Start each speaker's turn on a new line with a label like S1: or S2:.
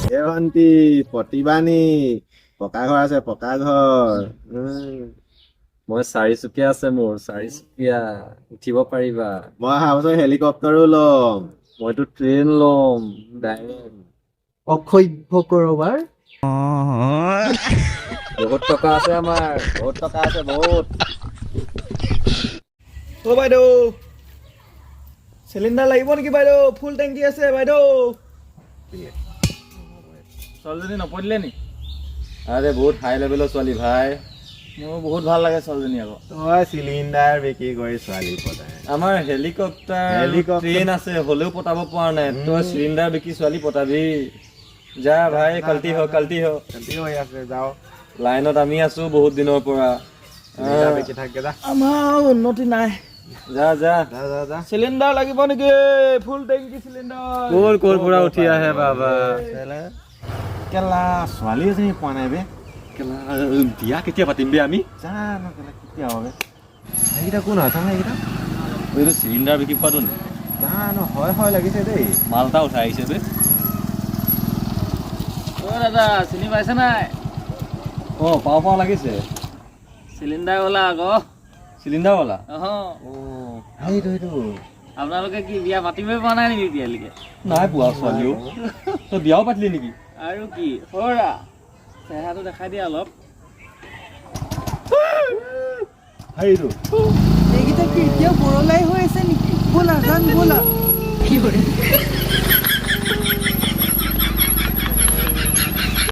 S1: এ ভণ্টি, প্ৰতিবানী পকা ঘৰ আছে, পকা ঘৰ।
S2: মই চাৰিচুকীয়া আছে মোৰ, চাৰিচুকীয়া উঠিব পাৰিবা।
S1: মই অহা বছৰ হেলিকপ্টাৰো ল'ম।
S2: মইতো ট্ৰেইন ল'ম ডাইৰেক্ট।
S3: অসভ্য কৰবাৰ।
S2: বহুত টকা আছে আমাৰ, বহুত টকা আছে, বহুত।
S4: অ' বাইদেউ, চিলিণ্ডাৰ লাগিব নেকি বাইদেউ? ফুল টেংকি আছে বাইদেউ। ছোৱালীজনী নপৰিলে নি?
S2: আৰে, বহুত হাই লেভেলৰ ছোৱালী ভাই।
S4: মোৰ বহুত ভাল লাগে ছোৱালীজনী আকৌ।
S1: তই চিলিণ্ডাৰ বিক্ৰী কৰি ছোৱালী পতাই।
S2: আমাৰ হেলিকপ্টাৰ,
S1: হেলিকপ্টাৰ।
S2: ট্ৰেইন আছে, হ'লেও পতাব পৰা নাই। তই চিলিণ্ডাৰ বিকি ছোৱালী পতাবি? যা ভাই, কাল্টি হ, কাল্টি হ।
S1: শান্তি হৈ আছে, যাওঁ।
S2: লাইনত আমি আছো বহুত দিনৰ পৰা।
S1: চিলিণ্ডাৰ বিকি থাকগে, যা।
S4: আমাৰ উন্নতি নাই।
S2: যা যা।
S1: যা যা যা।
S4: চিলিণ্ডাৰ লাগিব নেকি? ফুল টেংকি চিলিণ্ডাৰ।
S2: ক'ৰ ক'ৰ পৰা উঠি আহে বাবা।
S1: কেলা, ছোৱালী এজনী পোৱা নাই বে।
S2: কেলা, বিয়া কেতিয়া পাতিম বে আমি?
S1: জানো কেলা, কেতিয়া হবে। সেইকেইটা কোন হয়? চাওঁ সেইকেইটা।
S2: এইটো চিলিণ্ডাৰ বিকি খোৱাটো নে?
S1: জানো, হয় হয় লাগিছে দেই।
S2: মাল এটা উঠাই আহিছে বে।
S5: অ' দাদা, চিনি পাইছে নাই?
S2: অ, পাওঁ পাওঁ লাগিছে।
S5: চিলিণ্ডাৰ ওলা আকৌ।
S2: চিলিণ্ডাৰৱালা।
S5: অহ।
S1: সেইটো সেইটো।
S5: আপোনালোকে কি বিয়া পাতিবই পৰা নাই নেকি এতিয়ালৈকে?
S2: নাই পোৱা ছোৱালীও। তই বিয়াও পাতিলি নেকি?
S5: আৰু কি, সৰা চেহেৰাটো দেখাই দিয়া অলপ।
S1: সেইটো।
S3: এইকেইটা কি এতিয়াও বৰলাই হৈ আছে নেকি? ব'লা যাম, ব'লা।